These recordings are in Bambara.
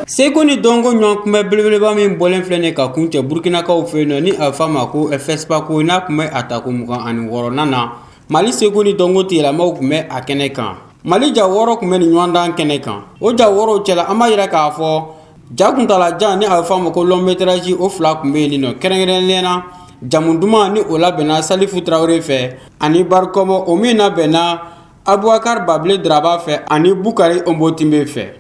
Seko ni dɔnko ɲɔgɔn kunbɛn belebeleba min bɔlen filɛ nin ka kuncɛ Burukinakaw fɛ yen nɔ, ni a bɛ f'a ma ko FESPACO, n'a tun bɛ a tako 26nan na, Mali seko ni dɔnko tigilamaw tun bɛ a kɛnɛ kan. Mali ja 6 tun bɛ nin ɲɔgɔndan kɛnɛ kan. O ja 6 cɛla, an b'a yira k'a fɔ ja kuntalajan, ni a bɛ f'a ma ko long métrage, o 2 tun bɛ yen nɔ, kɛrɛnkɛrɛnnenya na Jamu duman, ni o labɛnna Salifu Tarawele fɛ, ani Barikɔmɔ, o min labɛnna Abubakar Babile Daraba fɛ ani Bukari Onbotimbe fɛ.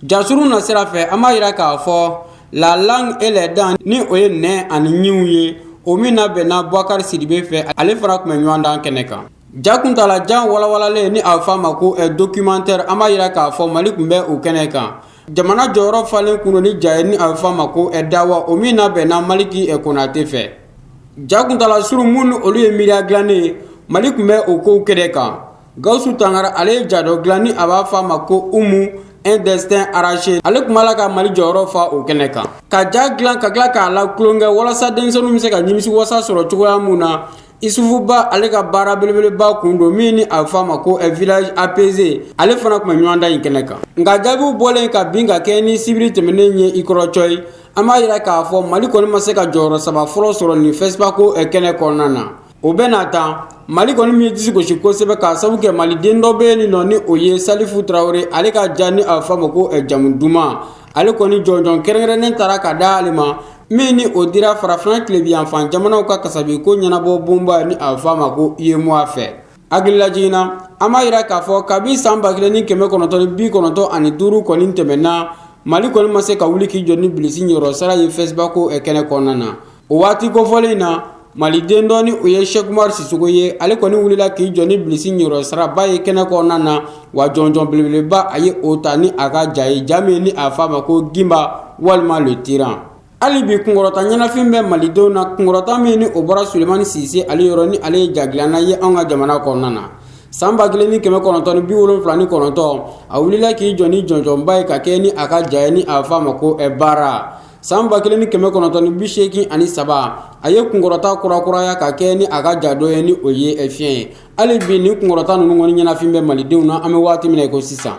Jasurun na sira fɛ, an b'a yira k'a fɔ La langue et les dents, ni o ye nɛn ani ɲinw ye, o min labɛnna Bubakari Sidibe fɛ, ale fana tun bɛ ɲɔgɔndan kɛnɛ kan. Ja kuntalajan walawalalen, ni a bɛ f'a ma ko documentaire, an b'a yira k'a fɔ Mali tun bɛ o kɛnɛ kan. Jamana jɔyɔrɔ falen kun ni ja ye, ni a bɛ f'a ma ko Dawa, o min labɛnna Maliki Konate fɛ. Ja kuntala surun minnu olu ye miiriya dilannen ye, Mali tun bɛ o kow kɛnɛ kan. Gawusu Tangara, ale ye ja dɔ dilan, ni a b'a f'a ma ko Umu, un destin arraché. Ale tun b'a la ka Mali jɔyɔrɔ fa o kɛnɛ kan, ka ja dilan ka tila k'a la tulonkɛ walasa denmisɛnninw bɛ se ka nimisi wasa sɔrɔ cogoya mun na. Isufu Ba, ale ka baara belebeleba kun don min, ni a bɛ f'a ma ko village apaisé, ale fana tun bɛ ɲɔgɔndan in kɛnɛ kan. Nka jaabiw bɔlen ka bin ka kɛ ni sibiri tɛmɛnen ye i kɔrɔ cɔyi, an b'a yira k'a fɔ Mali kɔni ma se ka jɔyɔrɔ 3 fɔlɔ sɔrɔ nin FESPACO kɛnɛ kɔnɔna na. O bɛ n'a ta, Mali kɔni min ye disi gosi kosɛbɛ k'a sabu kɛ maliden dɔ bɛ yen nɔ, ni o ye Salifu Tarawele, ale ka ja, ni a bɛ f'a ma ko Jamu duman, ale kɔni jɔnjɔn kɛrɛnkɛrɛnnen taara ka da ale ma, min ni o dira Farafinna tilebinyanfan jamanaw ka kasabiko ɲɛnabɔ bonba, ni a bɛ f'a ma ko UEMOA fɛ. Hakililajigin na, an b'a yira k'a fɔ kabi san 1995 kɔni tɛmɛna, Mali kɔni ma se ka wuli k'i jɔ ni bilisi ɲɔrɔ sara ye FESPACO kɛnɛ kɔnɔna na. O waati kofɔlen na, maliden dɔ, ni o ye Sɛkumaru Sisoko ye, ale kɔni wulila k'i jɔ ni bilisi ɲɔrɔ saraba ye kɛnɛ kɔnɔna na, wa jɔnjɔn belebeleba a ye o ta ni a ka ja ye, ja min ni a f'a ma ko Gimba walima le tyran. Hali bi kunkɔrɔta ɲɛnafin bɛ malidenw na, kunkɔrɔta min ni o bɔra Sulemani Sise ale yɔrɔ, ni ale ye jagilanna ye anw ka jamana kɔnɔna na. San 1979, a wulila k'i jɔ ni jɔnjɔnba ye ka kɛ ni a ka ja ye, ni a f'a ma ko baara. San 1983, a ye kunkɔrɔta kurakuraya ka kɛ ni a ka ja dɔ ye, ni o ye fiɲɛ ye. Hali bi ni kunkɔrɔta ninnu kɔni ɲɛnafin bɛ malidenw na an bɛ waati min na i ko sisan.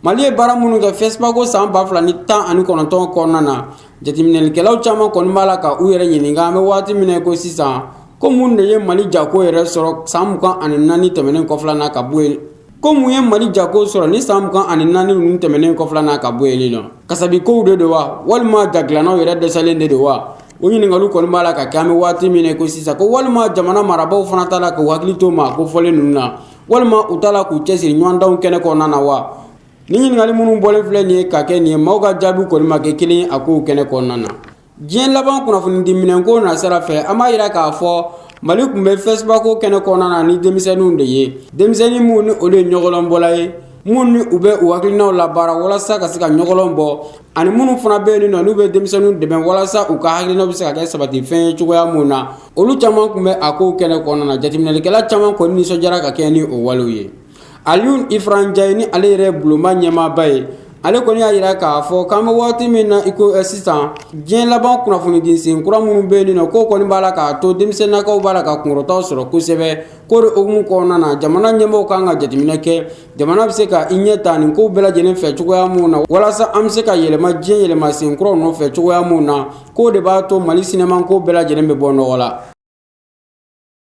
Mali ye baara minnu kɛ FESPACO san 2019 kɔnɔna na, jateminɛlikɛlaw caman kɔni b'a la ka u yɛrɛ ɲininka an bɛ waati min na i ko sisan, ko mun de ye Mali jako yɛrɛ sɔrɔ san 24 tɛmɛnen kɔfɛla na ka bɔ yen, ko mun ye Mali jako sɔrɔ ni san 24 ninnu tɛmɛnen kɔfɛla na ka bɔ yen nɔ? Kasabi kow de don wa, walima jagilannaw yɛrɛ dɛsɛlen de don wa? O ɲininkaliw kɔni b'a la ka kɛ an bɛ waati min na i ko sisan, ko walima jamana marabaaw fana t'a la k'u hakili to maa kofɔlen ninnu na, walima u t'a la k'u cɛsiri ɲɔgɔndanw kɛnɛ kɔnɔna na wa? Ni ɲininkali minnu bɔlen filɛ nin ye ka kɛ nin ye, maaw ka jaabiw kɔni ma kɛ kelen ye a kow kɛnɛ kɔnɔna na. Diɲɛ laban kunnafonidi minɛnko nasira fɛ, an b'a yira k'a fɔ Mali tun bɛ FESPACO kɛnɛ kɔnɔna na ni denmisɛnninw de ye, denmisɛnnin minnu ni olu ye ɲɔgɔlɔnbɔla ye, minnu ni u bɛ u hakilinaw labaara walasa ka se ka ɲɔgɔlɔn bɔ, ani minnu fana bɛ yen nɔ, n'u bɛ denmisɛnninw dɛmɛ walasa u ka hakilinaw bɛ se ka kɛ sabati fɛn ye cogoya mun na. Olu caman tun bɛ a kow kɛnɛ kɔnɔna na. Jateminɛlikɛla caman kɔni nisɔndiyara ka kɛ ni o walew ye. Aliyu Ifran Jayi, ni ale yɛrɛ bulonba ɲɛmaaba ye, ale kɔni y'a yira k'a fɔ k'an bɛ waati min na i ko sisan, diɲɛ laban kunnafonidi sen kura minnu bɛ yen nɔ, k'o kɔni b'a la k'a to denmisɛnninnakaw b'a la ka kunkɔrɔtaw sɔrɔ kosɛbɛ. K'o de hukumu kɔnɔna na, jamana ɲɛmɔgɔw kan ka jateminɛ kɛ, jamana bɛ se ka i ɲɛ ta nin kow bɛɛ lajɛlen fɛ cogoya mun na, walasa an bɛ se ka yɛlɛma diɲɛ yɛlɛma sen kuraw nɔfɛ cogoya mun na. K'o de b'a to Mali sinɛmanko bɛɛ lajɛlen bɛ bɔ nɔgɔ la.